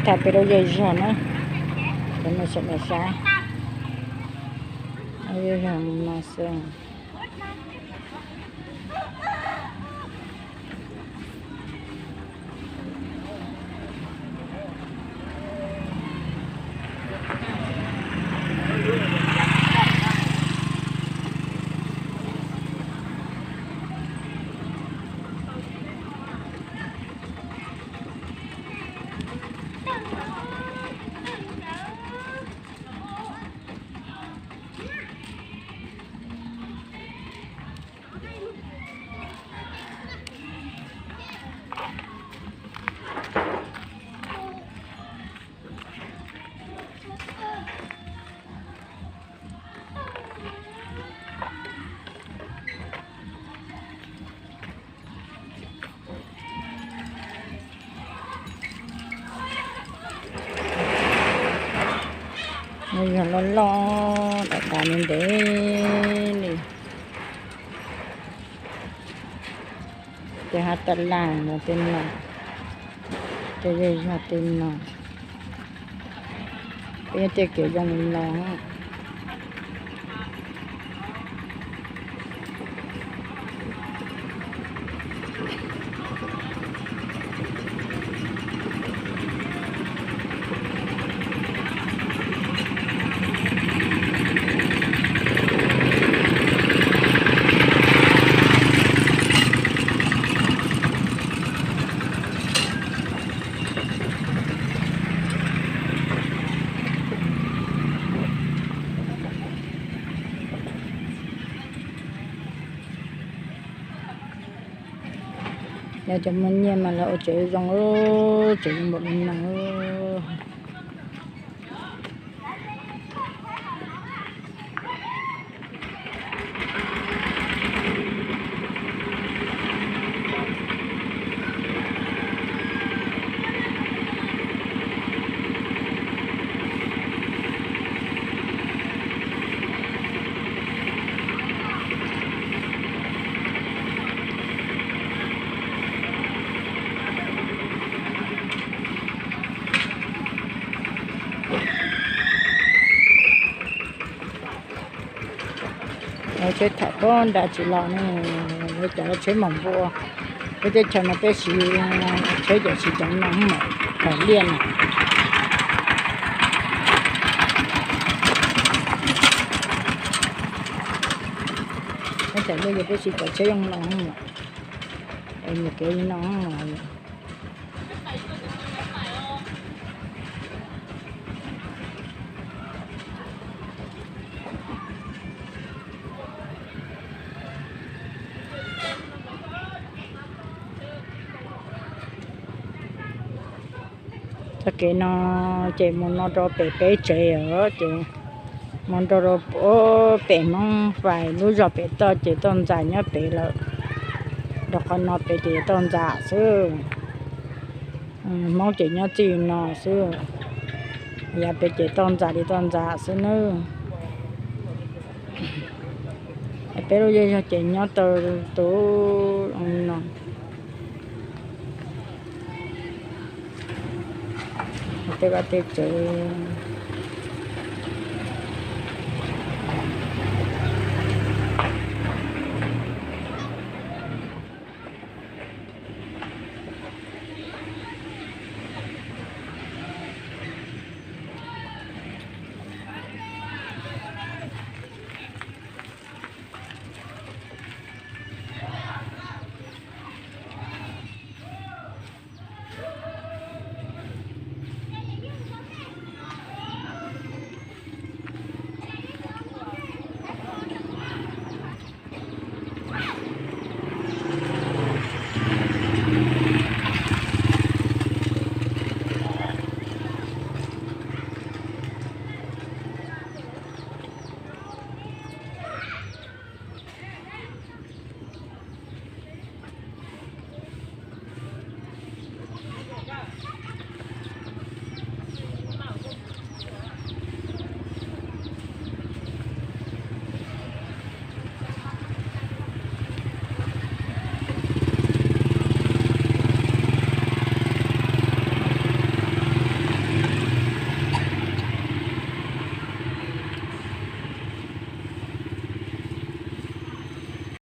Tham peb lub zej zog na, cov no sawv daws saib, lub zej zog no xwb. Yog loj loj dav dav ntev ntev li. Tej hab taj laj no tej no, tej zej zog tej no, peb nyob tej kev zoo li no. Yog cov muaj nyiaj mas lawv ua tsev zoo, tsev zoo npaum li no. Lawv tsheb tham pem nram tsis los ne, lawv cov tsheb mom npua. Peb teb chaws no peb siv tsheb cov siv cov no, cov liaj no. Peb cov liaj yog peb siv cov tsheb zoo no, es nws kev li no. Txoj kev no ces mus no rau pem peb tsev os, ces mus nrau rau pem Hmoob Fais lub zos pem toj ces toj ntxas nyob pem lawm. Rau qhov no pem ces toj ntxas xwb. Hmoob ces nyob txij no xwb, yav pem ces toj ntxas li toj ntxas xwb nawb. Peb lub zej zog ces nyob tau tus no, tej vaj tej tsev.